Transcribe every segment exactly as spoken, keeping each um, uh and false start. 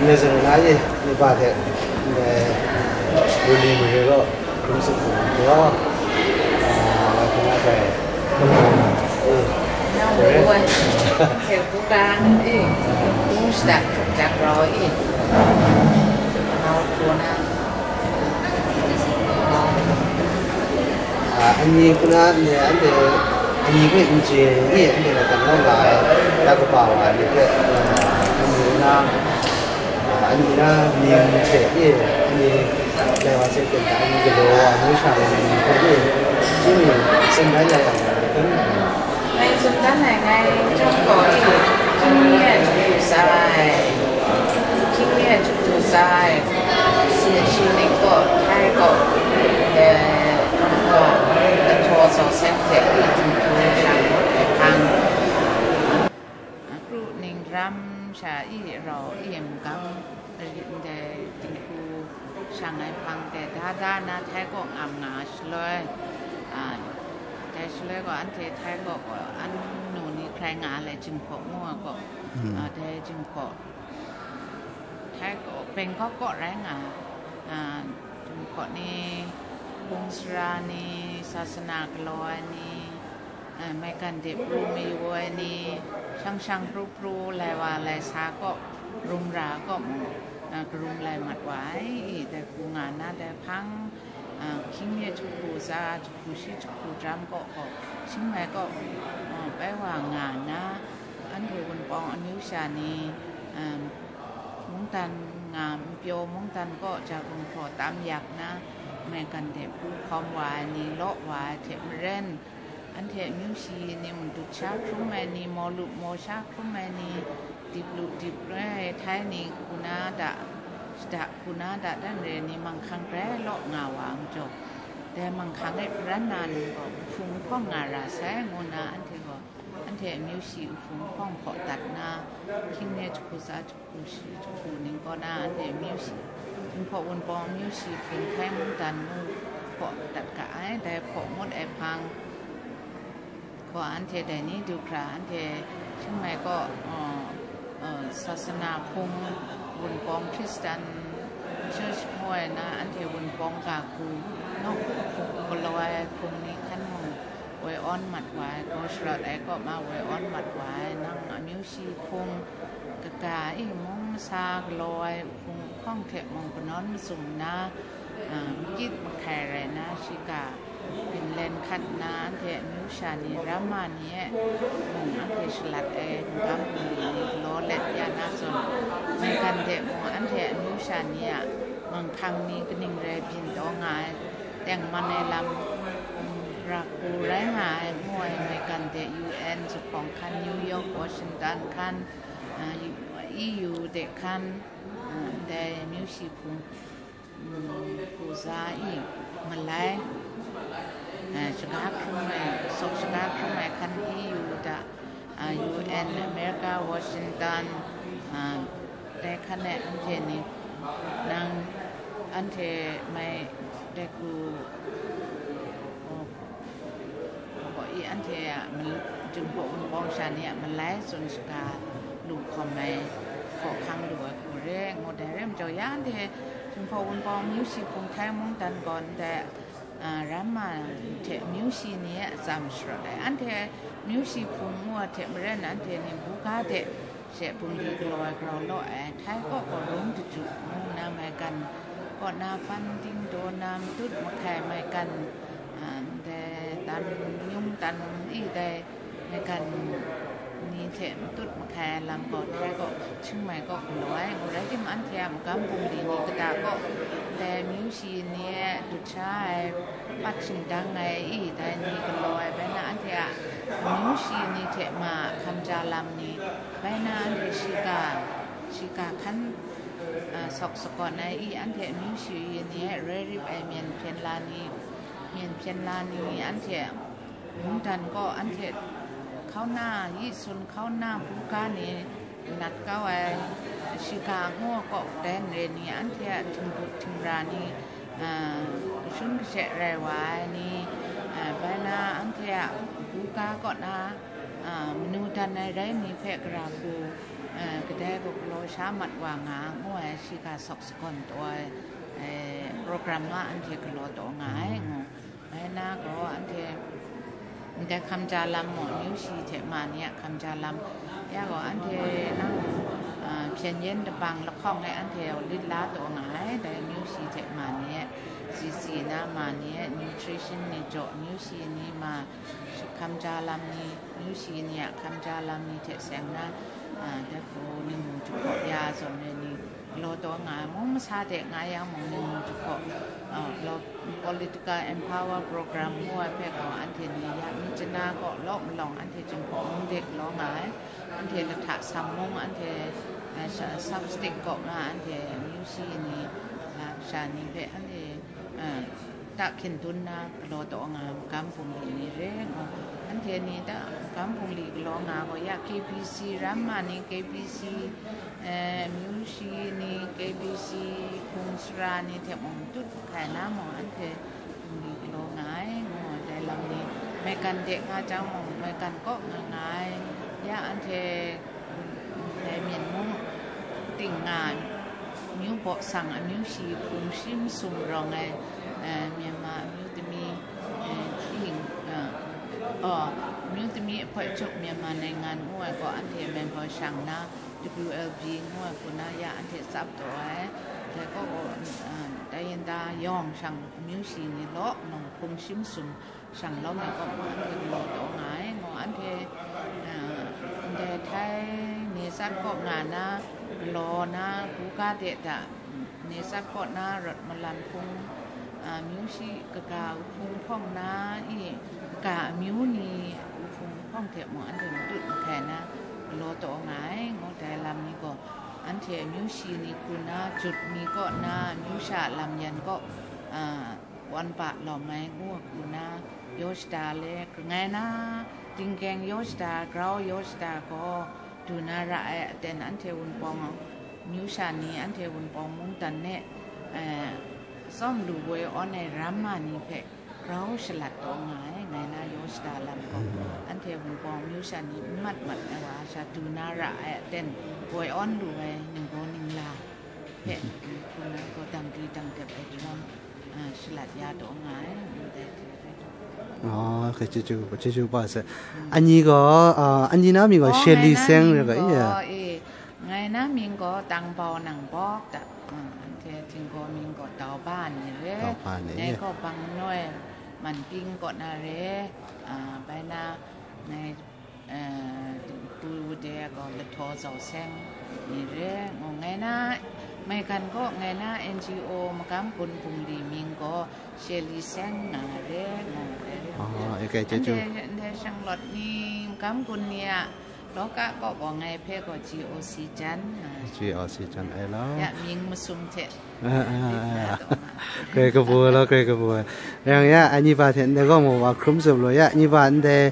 Nazarena e, ni pa hte, ndai, Ruli mare gaw, hkrum sut mu gaw, a, la hkrum ai bai, Nau mare. Hte buga, e, hkrum shada hkrup jak rau, e, nau hkru na. A, ani hku na, anhte, anhte, ani hpe n chye ni, anhte ladan kau nga ai, ta kaba wa ai ni hpe, a, ani hku na, a, ani na ning hte e, ani lai wa se hten hta, ani galaw wa, ani sha wa, ani hpe e, chyum ni, tsun dan ya yang, Ngai tsun dan ai, ngai chyawm gaw, hkying mi ai hkru sa ai, hkying mi ai hkru sa ai, si, shi ning gaw, Thai gaw, eh, gaw, kahtawk zaw seng hte i dinghku shang ngut ai hpang, kru ning ram sha i rau i magam, ndai dinghku shang ai hpang de, da da na Thai kaw ngam nga ai shaloi, a, dai shaloi gaw, anhte Thai kaw gaw, an nu ni hkrai nga ai, Jinghpaw ngu ai kaw, Mm. a, dai Jinghpaw, Thai kaw, Bangkok kaw rai nga ai, a, Jinghpaw ni, hpung sara ni, sasana galaw ai ni, a, maigan de pru mayu ai ni, shang shang pru pru, lai wa lai sa kaw, rum ra kaw mung, a, karum lai mat wa ai, i, dai hku nga na dai hpang, a, hkying mi jahku tsa, jahku shi, jahku jam kaw gaw, Chiang Mai kaw, a, bai wa nga na, anhte Wunpawng amyu sha ni, a, mungdan nga, npyaw mungdan kaw ja gumhpraw tam yak na, maigan de pru hkawm wa ai ni, law wa ai hte maren, anhte amyu shi ni mung dut sha hkrum ai ni, maw lup maw sha hkrum ai ni, dip lu dip re ai Thai ni hku na da, shada hku na da dan re ni, manghkang grai law nga wa ai majaw, dai manghkang e paran na nang gaw, hpung hpawng nga ra sai, ngu na anhte gaw, anhte amyu shi hpung hpawng hpaw dat na, hkying mi jahku tsa, jahku shi, jahku ning kaw na, anhte amyu shi, Jinghpaw Wunpawng amyu shi hpung, Thai mungdan ngu hpaw dat ga ai, dai hpaw ngut ai hpang, gaw, anhte dai ni du hkra, anhte Chiang Mai kaw, uh, uh, sasana hpung, Wunpawng Hkristan Church ngu ai na, anhte Wunpawng ga hku, nawku hpung galaw ai hpung ni hkan mung woi awn mat wa ai, gaw sharawt ai kaw ma woi awn mat wa ai, nang amyu shi hpung, kaga e mung masa galaw ai hpung hpawng hte mung kanawn mazum na, a, makyit mahkai rai na, shiga, Finland hkat nna anhte amyu sha ni, Rama ni e mung anhte shalat ai, magam bungli ni galaw let ya na zawn, maigan de mung anhte amyu sha ni a manghkang ni kaning rai byin taw nga ai, tengman ai lam, mm, ra hku rai nga ai, ngu ai maigan de U N zuphpawng hkan, New York, Washington hkan, a, E U de hkan, a, ndai amyu shi hpung, mm, hku za i malai, eh, shaga hkrum ai, sok shaga hkrum ai hkan E U da, ah, U N, America, Washington, ah, dai hkan e anhte ni nang, anhte mai dai hku, oh, Gaw i anhte a mal-, Jinghpaw Wunpawng sha ni a malai tsun shaga lu hkawm ai, hkawhkang lu ai hku re, ngu dai re majaw, ya anhte Jinghpaw Wunpawng amyu shi hpung Htai mungdan gaw ndai, a, Rama hte amyu shi ni a atsam sharawt ai. Anhte amyu shi hpung ngu ai hte maren, anhte ni buga de she bungli galaw ai grau law ai, Htai kaw gaw rum daju ngu na maigan kaw na, hpan dingdaw na, matut mahkai maigan, a, ndai tan yung tan i dai maigan ni hte matut mahkai ai lam gaw, Htai kaw, Chiang Mai kaw galaw ai. Ngu rai timung, anhte a magam bungli ni kata kaw, ndai amyu shi ni e dut sha ai, pat shingdang ai i, dai ni galaw ai bai na, anhte a amyu shi ni hte ma hkamja lam ni bai na, anhte shiga, shiga hkan, a, sawk sakawn ai i, anhte amyu shi ni e roi rip ai myen hpyen la ni, myen hpyen la ni, anhte mungdan gaw anhte hkauna, yi sun hkauna buga ni nat kau ai, shiga ngu ai kaw dai nre ni, anhte a htingbut htingra ni, a, kashun kashe rai wa ai ni, a, bai na anhte a buga kaw na, a, manu dan ai rai ni hpe gara hku, Eh, kadai gaw galaw sha mat wa nga, ngu ai, shi ga sawk sagawn taw ai, eh, program nga anhte galaw taw nga ai, ngu. Ngai na gaw anhte ndai hkamja lam mung, amyu shi hte ma ni a hkamja lam, ya gaw anhte nang, ah, hpyen yen dabang lahkawng e anhte lit la taw nga ai, dai amyu shi hte ma ni e, zizi na ma ni e, nutrition ni jaw, amyu shi ni ma, hkamja lam ni, amyu shi ni a hkamja lam ni hte seng na, ah, dai hku ningmu jahpaw ya zawn re ni, galaw taw nga ai, mung masa de nga yang mung ningmu jahpaw, ah, galaw, political empower program ngu ai hpe gaw anhte ni ya myi chana kaw law malawng anhte Jinghpaw mung de galaw nga ai, anhte lahta sam mung, anhte, eh, sa-, sub-state kaw nga anhte amyu shi ni, ah, sha ni hpe anhte, eh, ta hkin dun na galaw taw nga ai magam bungli ni re ngu, anhte ni ta magam bungli galaw nga gaw ya K B C ram ma ni, K B C, eh, amyu shi ni, K B C hpung sara ni hte mung tut hkai na mung anhte bungli galaw nga ai ngu, dai lam ni maigan de nga jang mung maigan kaw nga nga ai, ya anhte dai Myen mung ting nga, amyu baw sang, amyu shi hpung shi masum rawng ai, eh, Myanmar amyu tami, eh, ting, eh, oh, amyu tami apoi juk Myanmar nainggan ngu ai gaw anhte member shang na, W L B ngu ai hku na ya anhte tsap taw ai, dai kaw gaw, eh, dai yin da yawng shang amyu shi ni law nung hpung shi masum shang lawm ai kaw mung anhte galaw taw nga ai, ngu anhte, ah, ndai Htai Nizat kaw nga na, galaw na, Buga de da, Nizat kaw na rawt malan hpung, ah, amyu shi kaga uhpung hpawng na, i, kaga amyu ni uhpung hpawng hte mung anhte matut mahkai na, galaw taw nga ai, ngu dai lam ni gaw, anhte amyu shi ni hku na, jut mi kaw na, amyu sha lam yan kaw, ah, wan pa lawm ai ngu hku na, yaw shada le, grangai na, tingkeng yaw shada, grau yaw shada gaw, du na ra ai aten anhte Wunpawng amyu sha ni, anhte Wunpawng mungdan e, eh, tsawm lu woi awn ai ram ma ni hpe grau shalat taw nga ai, ngai na yaw shada lam gaw, anhte Wunpawng amyu sha ni n mat mat ai wa sha du na ra ai aten, woi awn lu ai ninggaw ningla hpe, hku na gaw dang di dang dep ai jaw, ah, shalat ya taw nga ai, ndai hte rai. Oh, kei chyeju, chyeju pa se. Anyi gaw, ah, anyi na mying gaw, oh, Shirley Seng rai ga, iya. Eh, ngai na mying gaw Tangbau Nangbawk da. Ah, anhte Jinghpaw mying gaw Dauba ni re. Dauba ni, ngai gaw Bangnoi Manping kaw na re. Ah, bai na, ngai eh, dinghku de gaw Lahtaw Zau Seng ni re, ngu ngai na, maigan kaw ngai na N G O magam gun bungli mying gaw Shirley Seng nga re, ngu re. Oh, e kei chyeju. Ndai, ndai shanglawt ni, magam gun ni a, lawka kaw gaw ngai hpe gaw G O C Jan nga. G O C Jan ai lo. Ya, mying masum hte. Ah, ah, ah. Grai kabu lo, grai kabu. Yang ya, anyi pa hte ndai gaw mu wa hkrum zup lo ya, anyi pa ndai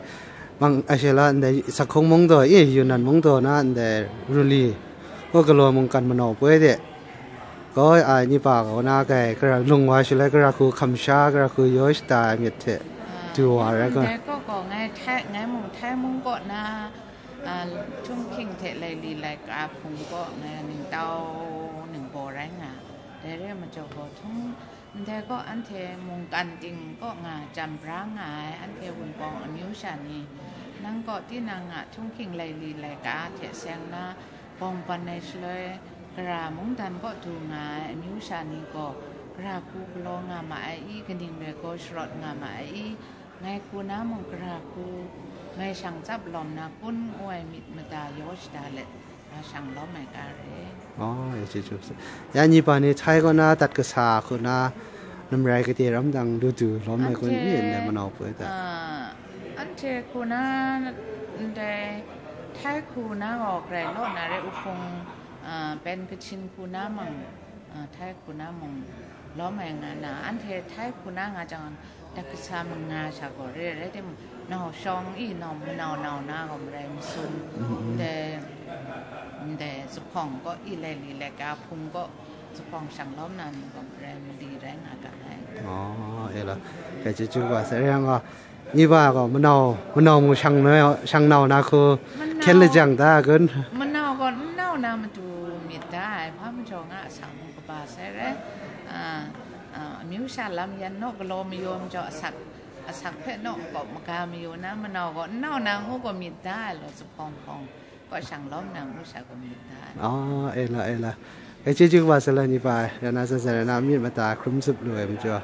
mang, a she la, ndai Sakhung mung taw, i, Yunnan mung taw na, ndai Ruli, gaw galaw mungkan manau poi de. Gaw, a, anyi pa gaw na kai, gara lung wa shaloi, gara hku hkam sha, gara hku yaw shada ai myit hte, du wa rai gaw. Ndai kaw gaw ngai Htai, ngai mung Htai mung kaw na, a, Chungking hte Laili laika hpung kaw ngai ningtau ningbaw rai nga. Dai re ai majaw gaw, htung, ndai kaw anhte mungkan ting kaw nga jam bra nga ai, anhte Wunpawng amyu sha ni, nang kaw tinang a Chungking Laili laika hte seng na, bawng ban ai shaloi, gara mungdan kaw du nga ai amyu sha ni gaw, gara hku galaw nga ma ai i, kaning rai gaw sharawt nga ma ai i, ngai hku na mung gara hku, ngai shang tsap lawm na kun ngu ai myit mada yaw shada let, a shang lawm ai ga re. Oh, ya chyeju sa. Ya, nyi pa ni Htai kaw na dat kasa hku na, namrai kade ram dang du du lawm ai kun, anhte, i, ndai manau poi da. Ah, anhte hku na, ndai Htai hku na gaw grai law na re, uhpung, ah, ben kachin hku na mang, ah, Htai hku na mung lawm ai nga na, anhte Htai hku na nga jang, dat kasa manga sha gaw re, rai timung, nau shawng i, nau manau nau na gaw marai masum, ndai, ndai zuphpawng kaw i, Laili laika hpung kaw zuphpawng shang lawm na ni gaw marai mali rai nga ga ai. Oh, e la. Kai chyeju wa sa, rai yang gaw, nyi pa gaw manau, manau mung shang nau, shang nau na hku hkyen lajang ta kun? Manau gaw n Na matu myit da ai, hpa majaw nga asak mung kaba sai rai. A, a, amyu sha lam yan naw galaw mayaw majaw asak, asak hpe naw kawp maga mayu na manau gaw, nnau na ngu gaw myit da ai law, zuphpawng hpawng, kaw shang lawm na ngu sha gaw myit da ai. A, e la, e la. E, chyeju kaba sai la, ni pa, rai na, san san rai na, myit mata hkrum zup lu ai majaw.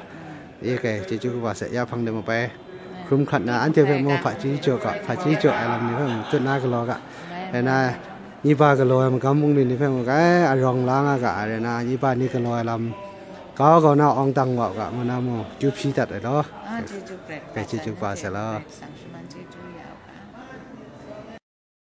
Ye kai, chyeju kaba sai, ya hpang de mapai. Hkrum hkat na, anhte hpe mung hpaji jaw ga, hpaji jaw ai lam ni hpe mung tut na galaw ga. Rai na, ni pa galaw ai magam bungli ni hpe mung, ai, arawng la nga ga, rai na, ni pa ni galaw ai lam, kau kau na awng tang wa ga, ngu na mung, kyu hpyi dat ai law. A, chyeju pret, kai, chyeju kaba sai law. Sang shaman chyeju.